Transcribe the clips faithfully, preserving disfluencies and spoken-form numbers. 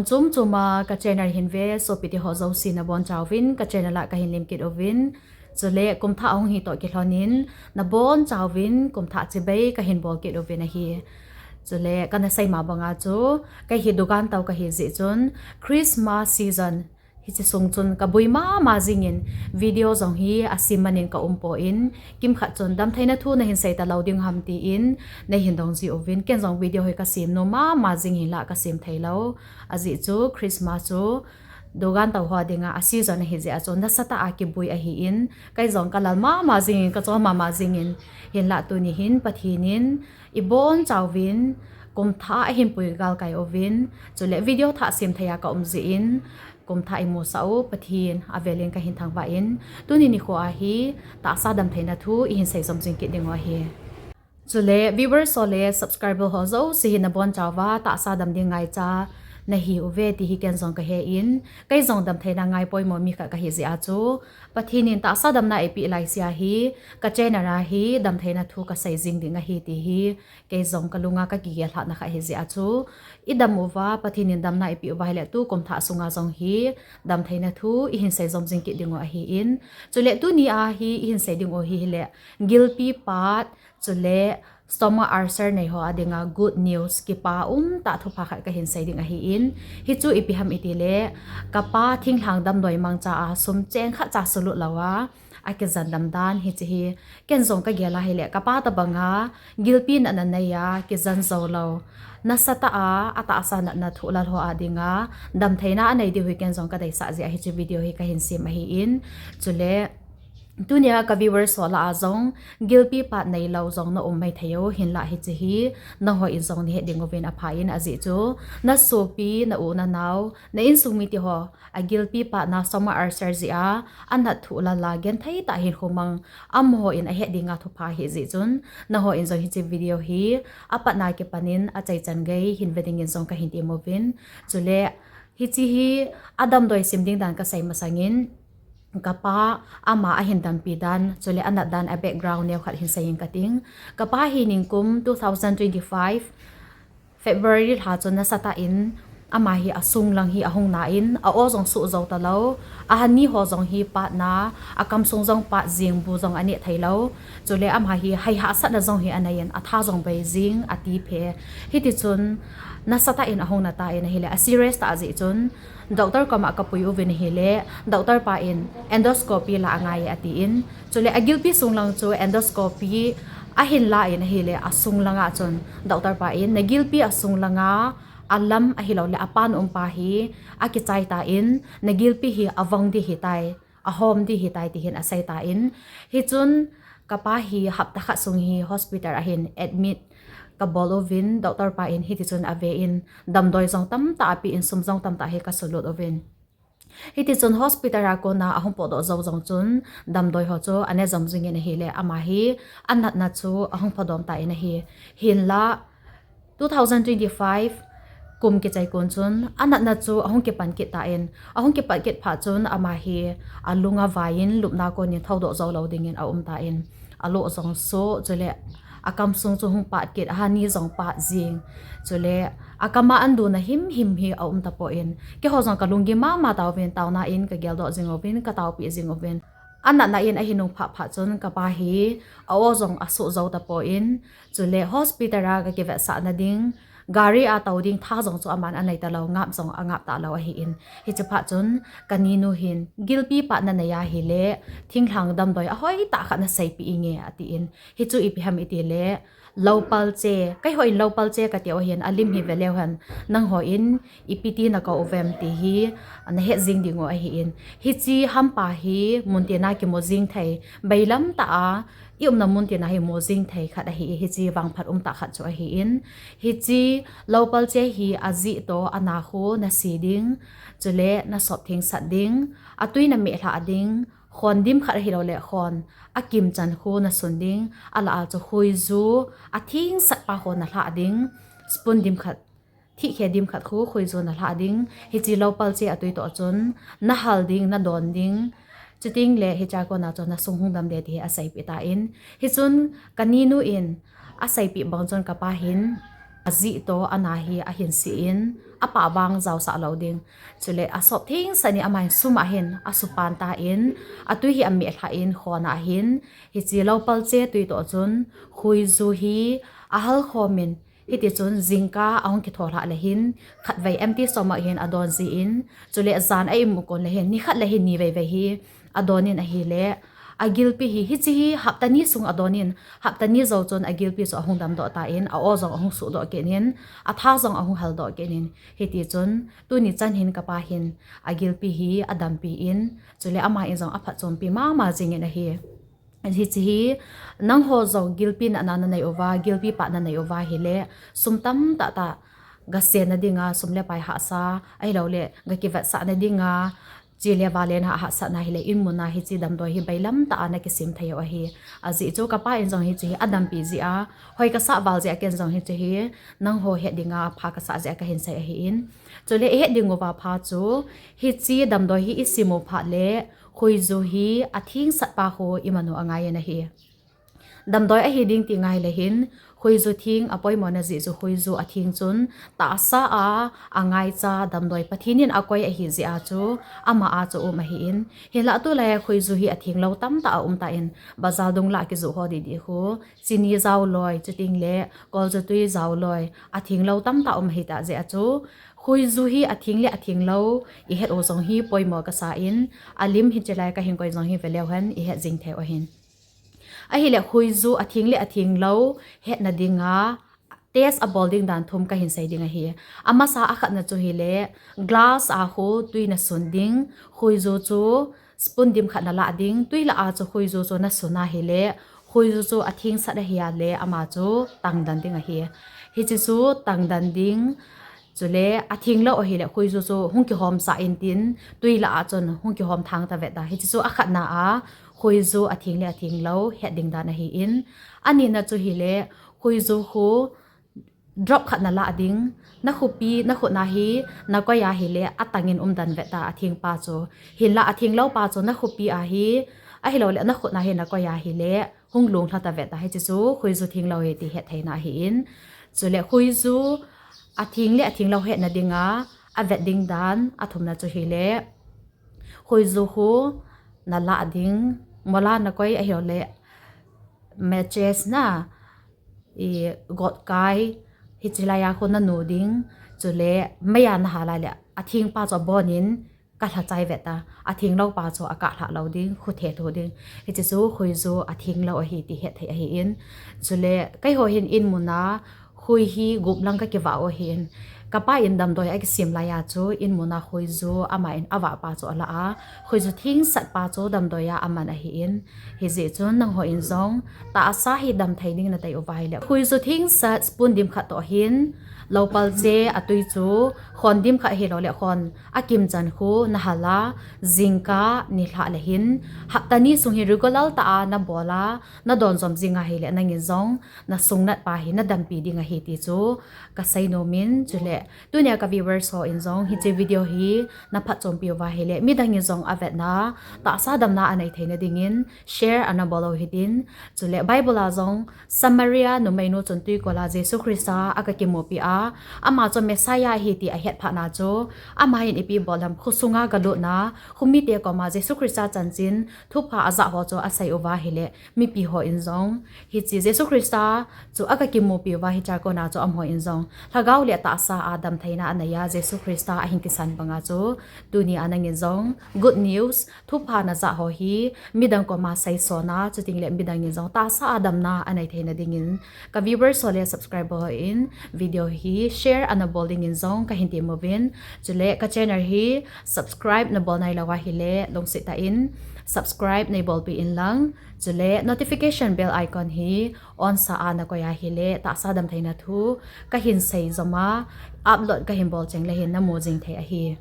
Chom chom a ka channel hin ve sopite ho jouse nabonchauvin ka channel a kahin lemkit uvin. Chule kumthah ahung hi toh kilhonin nabonchauvin kumthah chibai kahin bolkit uvin ahi. Chule kana seima banga chu, kei hi dukan tao kahi jeh chun Christmas season hiche sung chun kaboi mama jingin video jong hi asem manin kaumpoi, kimkhat chun damtheina thu nahin sei talou ding ham tin neihin dong jiuvin, ken jong video hi kasem nom mama jing hinlah kasem theilou. Ajeh chu Christmas chu dukan tao ho dinga a season ahi jeh a chu nasatah a kiboi ahin, kei jong kalal mama jingin, kachol mama jingin, hinlah tuni hin Pathen in ibonchauvin kumthah ahin pui galkai uvin, chule video thah sem thei a kaum jeh in, kumthah imusah u Pathen avelin kahin thangvah in, tuni nikho a hi tahsa damtheina thu ihin sei jom jing kit dingu ahi. Chule viewers ho le subscriber ho jouse hi nabonchauva tahsa dam ding ngaicha nahiuve ti hi ken jong kahen, kei jong damtheina ngaipoimo mi khat kahi jeh a chu, Pathen in tahsa damna eipeh laisea hi ka channel a hi damtheina thu kasei jing ding ahi ti hi kei jong kalunga kakigel lhahna khat ahi jeh a chu, idam uva Pathen in damna eipeh uva ahile tu kumthah sunga jong hi damtheina thu ihin sei jom jing kit dingu ahin, chule tuni a hi ihin sei dingu hi hile gilpi pat, chule stomach ulcer nei ho a dinga good news, kipa umtah thupha khat kahin sei ding ahin, hichu ipi ham itile, kapa thinglhang damdoi mangcha a sum cheng khatcha sulut louva akijen dam dan hiche hi, ken jong kagel a hile kapa tobanga gilpi natna nei a kijen jou lou, nasatah a atahsa natna thohlal ho a dinga damtheina anei diu hi ken jong kadeisah jeh a hiche video hi kahin sem ahin, chule tunia ka viewers ho lah a jong gilpi pat neilou jong naum maithei u, hinlah hiche hi nangho in jong nahet dinguvin apha in, ajeh chu nasopi, na u nanao, na insung mite ho agilpi pat na stomach ulcer jeh a anat thohlal a genthei tah hinkho mang amaho in ahet dinga thupha ahi jeh chun, nangho in jong hiche video hi apatna kipan in achaichan gei hin ve dingin jong kahin temuvin, chule hiche hi adamdoi sim ding dan kasei masangin, kapa ama ahin dampi dan, chule anat dan a background neokhat hin sei inge kating. Kapa hi nikum two thousand twenty-five February lha chun nasatah in ama hi asunglang hi ahung na in, a-o jong suh jou talou, ahan ni ho jong hi pat na, akamsung jong pat jing, bu jong aneh theilou, chule ama hi hai hahsatna jong hi anei in, atha jong bei jing, ati phe. Hitichun nasatah in ahung na tan ahile, a serious tah jeh chun doctor koma kapui uvin ahile, doctor pa in endoscopy la angai atin, chule agilpi sunglang chu endoscopy ahin la in ahile, asunglang a chun doctor pa in nagilpi asunglang a alam ahilouleh apan um pa hi akichai tan, nagilpi hi avong ding hitai, ahom ding hitai tihin asei tan, hichun kapa hi hapta khat sung hi hospital a hin admit kabol uvin, doctor pa in hitichun ave in, damdoi jong tamtah ape in, sum jong tamtah hi kasulut uvin. Hitichun hospital a kona ahung potdoh jou jong chun damdoi ho chu ane jom jingin ahile, ama hi anatna chu ahung phadom tan ahi. Hinlah two thousand twenty-five kum kichai kon chun anatna chu ahung kipan kit tan, ahung kipan kit phat chun ama hi alung avai in lupna konin thoudoh jou lou dingin aum tan, alo jong so, chule akamsung chu hung pat kit, ahan ni jong pat jing, chule akama anduna himhim hi aum tapon, keiho jong kalunggim mama tauvin, taona in kageldoh jing uvin, kataopi jing uvin. Anatna in ahin nung phah phat chun kapa hi a-o jong asuh jou tapon, chule hospital a kakivetsahna ding, gari a tou ding tha jong chu aman anei talou, ngap jong angap talou ahin. Hiche phat chun kaninu hin, gilpi pat nanei ahile thinglhang damdoi ahoitah khat naseipeh inge atin. Hichu ipi ham itile, lopalche, keiho in lopalche katiu ahin, alim hi veleu hen, nangho in ipi ti nakou uvem ti hi nahet jing dingu ahin. Hiche hampa hi muntina kimu jing thei, bailam tah a i umna muntina hi mu jing thei khat ahi, hiche vangphat umtah khat chu ahin. Hiche lopalche hi ajih toh ana khu nase ding, chule nasop thengsat ding, atui namehlhah ding, khon dim khat ahilouleh khon akimchan khu nasun ding, alah a chu khuiju athengsat pa khu nalhah ding, spoon dim khat, thihkhe dim khat khu khuiju nalhah ding, hiche lopalche atui toh chun nahal ding, nadon ding, chuting leh hichea kona chun nasung hung dam ding ti hi aseipeh tan. Hichun kaninu in aseipeh bang chun kapa hin ajih toh ana hi ahin sih in, apah vang jaosah lou ding. Chule asop theng sani aman sum ahin, asupan tan, atui hi ameh lhah in, khon ahin, hiche lopal che tui toh chun, khuiju hi ahal khom in, hiti chun jingkah ahung kitho lhah le hin, khatvei M T soma hin adon jin, chule jan a imu kon le hin, nikhat le hin ni veivei hi adon in ahile, agilpi hi, hiche hi hapta ni sung adon in, hapta ni jou chun agilpi chu ahung damdoh tan, a-o jong ahung suhdoh kit in, atha jong ahung haldoh kit in, hiti chun, tuni chan hin kapa hin, agilpi hi adampi in, chule aman jong aphatchompi mama jing in ahi. Hiche hi, nangho jong gilpi natna nanei uva, gilpi pah nanei uva hile, sum tamtah tah, gasen na dinga, sum le pai hahsa, ahilou le, gakivetsah na dinga, che le vale na hahsatna hile, inmun a hiche damdoi hi bailam tah a nakisem thei u ahi. Ajeh chu kapa in jong hiche hi adampi jeh a, hoi kasah val jeh a ken jong hiche hi, nangho het dinga pha kasah jeh a kahin sei ahin. Chule ihet ding uva pha chu, hiche damdoi hi isem u phat le, khuiju hi athengsat pa khu iman u angai in ahi. Damdoi ahi ding ti ngai le hin, khuiju theng apoimo na jeh chu khuiju atheng chun, tahsa a, angaicha damdoi Pathen in akoi ahi jeh a chu, ama a chu um ahin. Hinlah tulai a khuiju hi atheng lou tamtah aum tan, bazar dung lah kijoh ho didi khu, chini jaoloi, chuteng le, koljutui jaoloi, atheng lou tamtah um ahi tah jeh a chu, khuiju hi atheng le atheng lou, ihet u jong hi poimo kasa in, alim hiche lai kahin koi jong hi veleu hen, ihet jing thei u ahin. Ahile khuiju atheng le atheng lou, hetna dinga, test abol ding dan thum kahin sei ding ahi. Amasa akhatna chu hile, glass a khu tui nasun ding, khuiju chu spoon dim khat nalah ding, tui lah a chu khuiju chu nasun ahile, khuiju chu athengsat ahi a le, ama chu tangdan ding ahi. Hiche chu tangdan ding, chule atheng lou ahile, khuiju chu hung kihom sah in tin, tui lah a chun hung kihom thang ta vet ta. Hiche chu akhatna a, khuiju atheng le atheng lou, het ding dan ahin. Anina chu hile, khuiju khu, drop khat nalah ding, nakhupi, nakhut na hi, nakoi ahile, atang in um dan vet ta, atheng pa chu. Hinlah atheng lou pa chu, nakhupi ahi, ahilou le, nakhut na hi, nakoi ahile, hung lunglha ta vet ta, hiche chu, khuiju theng lou hi ti het theina ahin. Chule, khuiju, atheng le atheng lou hetna dinga, avet ding dan, athumna chu hile, khuiju khu, nalah ding, mola nakoi ahilou le, matches na, i, gotkai, hiche lai a khu nanu ding, chule, mei a nahal a le, atheng pa chu abon in, kalha chai vet ta, atheng lou pa chu akah lhah lou ding, khu thethu ding, hiche chu khuiju atheng lou ahi ti het thei ahin, chule, keiho hin inmun a, khui hi gup lang kakivah u ahin. Kapa in damdoi akisem lai a chu, inmun a khuiju, ama in avah pa chu alah a, khuiju thengsat pa chu damdoi a aman ahin. Hijeh chun nangho in jong, tahsa hi damthei ding natei uva ahile. Khuiju thengsat spoon dim khat toh hin, lopal che atui chu, khon dim khat ahilou le khon akim chan khu nahal a, jingkah nilhah le hin, hapta ni sung hi regular tah a nabol a, nadon jom jing ahile nangin jong, nasungnat pa hi nadampi ding ahi ti chu kasei nom in, chule, tunia ka viewers ho in jong, hiche video hi naphatchompi uva ahile, midang in jong avetna, tahsa damna anei theina dingin, share anabol u hitin, chule, Bible a jong, Samaria numeinu chun tuikol a Jesu Christa aga kimupi a, ama chu Messiah ahi ti ahet phat na chu, ama hin ipi bol ham khosunga galut na, khomite koma Jesu Christa chanchin, thupha ajah ho chu asei uva ahile, mipi ho in jong, hiche Jesu Christa chu aga kimupi uva hiche a kona chu amaho in jong, lhagao le tahsa a damtheina anei a Jesu Christa ahin kisan banga chu, tunia nangin jong, good news, thupha najah ho hi, midang koma seison a, chuteng le midang in jong tahsa a damna anei theina dingin, ka viewers ho le subscriber ho in, video hi share anabol dingin jong kahin temuvin, chule ka channel hi subscribe nabol nailou ahile, lungset tah in subscribe neibolpi in lang, chule notification bell icon hi on sa a nakoi ahile, tahsa damtheina thu kahin sei jom a, upload kahin bol cheng le hin namu jing thei ahi.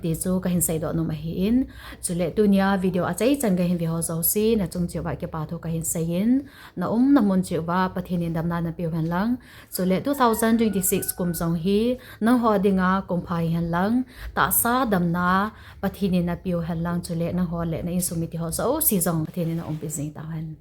Ti chu kahin seidoh nom ahin. Chule tunia video achaichan kahin ve ho jouse, nachung cheh uva kipa thu kahin sei in, naumna mun cheh uva Pathen in damna napeu hen lang. Chule two thousand twenty-six kum jong hi, nangho dinga kum pha hihen lang, tahsa damna Pathen in napeu hen lang, chule nangho le na insung mite ho jouse jong Pathen in naumpi jing tauhen.